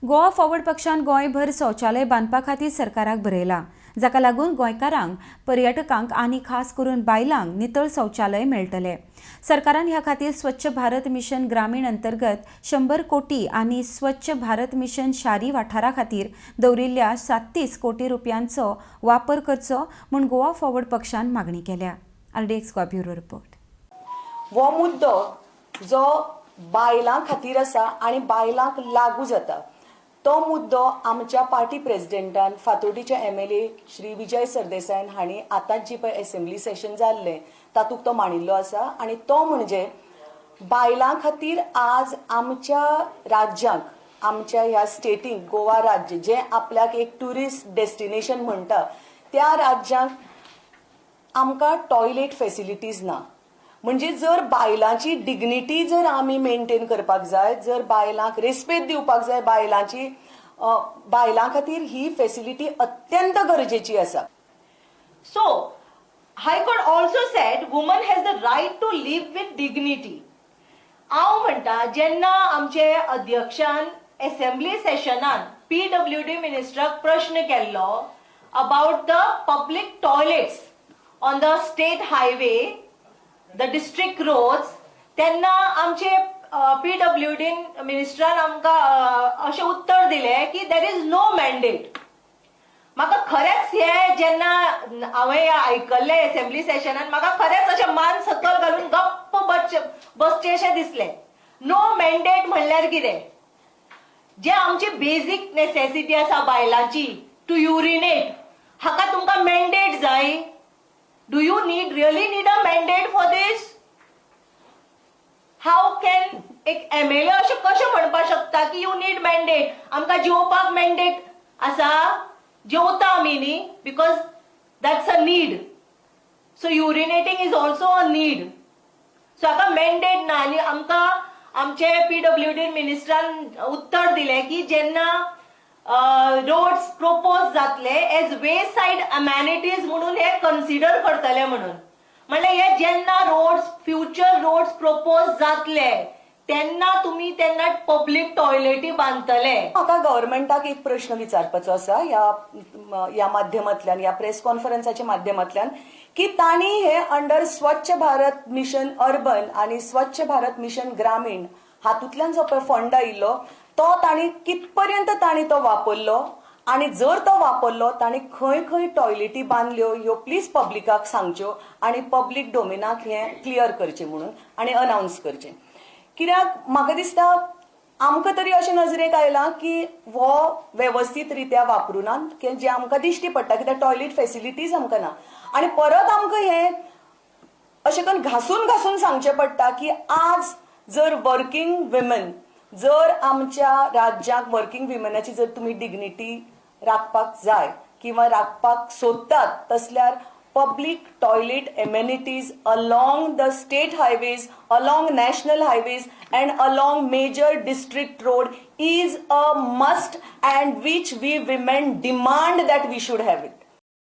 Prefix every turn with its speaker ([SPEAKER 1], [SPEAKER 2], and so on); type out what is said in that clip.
[SPEAKER 1] Goa forward पक्षान गोंयभर शौचालय बांदपा खातीर सरकाराक बरयलां, जाका लागून गोंयकारांक, पर्यटकांक आनी खास करून बायलांक नितळ शौचालय मेळटले. सरकारान ह्या खातीर स्वच्छ भारत मिशन ग्रामीण अंतर्गत 100 कोटी आनी स्वच्छ भारत मिशन शारी वाठारा खातीर दवरिल्ल्या 37 कोटी रुपयांचो वापर करचो म्हूण गोवा फॉरवर्ड पक्षान मागणी केल्या. RDX Goa, bureau report.
[SPEAKER 2] हो मुद्दो जो बायलां खातीर आसा आनी बायलांक लागू जाता, तो मुद्दो आमच्या पार्टी प्रेसिडेंटान, फातोर्डीचे एमएलए श्री विजय सरदेसायन हांणी आतांच जी पळय एसेंब्ली सेशन जाल्लें तातूंत तो मांडिल्लो आसा. आनी तो म्हणजे बायलां खातीर आज आमच्या राज्यांक, आमच्या ह्या स्टेटीक, गोवा राज्य जें आपल्याक एक ट्युरिस्ट डेस्टिनेशन म्हणटा, त्या राज्यांक आमकां टॉयलेट फेसिलिटीज ना. म्हणजे जर बायलांची डिग्निटी जर आमी मेंटेन करपाक जाय, जर बायलांक रेस्पेद दिवपाक जाय, बायलांची बायलां खातीर ही फेसिलिटी अत्यंत गरजेची आसा.
[SPEAKER 3] So, High Court also said woman has the right to live with dignity. हांव म्हणटा, जेन्ना आमचे अध्यक्षान एसेंब्ली सेशनान पीडब्ल्यूडी मिनिस्टराक प्रश्न केल्लो about the public toilets on the state highway, the district roads, तेन्ना आमचे पीडब्ल्यूडी मिनिस्टरान आमकां अशें उत्तर दिलें की there is no mandate. म्हाका खरेंच हे जेन्ना हांवें आयकल्लें एसेंब्ली सेशनान, म्हाका खरेंच अशें मान सकल घालून गप्प बसचें अशें दिसलें. नो मॅन्डेट म्हणल्यार कितें? जे आमची बेजीक नेसेसिटी आसा बायलांची, टू युरिनेट, हाका तुमकां मॅन्डेट जाय? Do you need really need a mandate for this? How can एक एमएलए अशें कशें म्हणपाक शकता की you need mandate? आमकां जेवपाक मॅन्डेट आसा? जेवता आमी न्ही, because that's a need. So urinating is also a need. So हाका मॅन्डेट ना. आनी आमकां आमचे पीडब्ल्यूडी मिनिस्टरान उत्तर दिलें की जेन्ना रोड्स प्रोपोज जातले, एज वे सायड अमॅनिटीज म्हणून हे कन्सिडर करतले म्हणून. म्हणल्यार हे जेन्ना रोड्स, फ्युचर रोड्स प्रोपोज जातले, तेन्ना तुमी तेन्ना पब्लीक टॉयलेटी बांदतले.
[SPEAKER 2] म्हाका गव्हर्मेंटाक एक प्रश्न विचारपाचो आसा ह्या ह्या माध्यमांतल्यान, ह्या प्रेस कॉन्फरन्साच्या माध्यमांतल्यान, की तांणी हे अंडर स्वच्छ भारत मिशन अर्बन आनी स्वच्छ भारत मिशन ग्रामीण हातूंतल्यान जो पळय फंड आयिल्लो, तो तांणी कितपर्यंत तांणी तो वापरलो आनी जर तो वापरलो, तांणी खंय खंय टॉयलेटी बांदल्यो, ह्यो प्लीज पब्लिकाक सांगच्यो आनी पब्लीक डोमेनाक हें क्लियर करचें म्हणून आनी अनावन्स करचें. कित्याक म्हाका दिसता आमकां तरी अशें नजरेक आयलां की हो वेवस्थीत रित्या वापरुना, की जें आमकां दिश्टी पडटा, कित्याक टॉयलेट फेसिलिटीज आमकां ना. आनी परत आमकां हें अशें करून घासून घासून सांगचें पडटा की आज जर वर्किंग विमन, जर आमच्या राज्याक वर्किंग विमनाची जर तुमी डिग्निटी राखपाक जाय किंवा राखपाक सोदतात तसल्यार public toilet amenities along the state highways, along national highways and along major district road is a must and which we women demand that we should have it.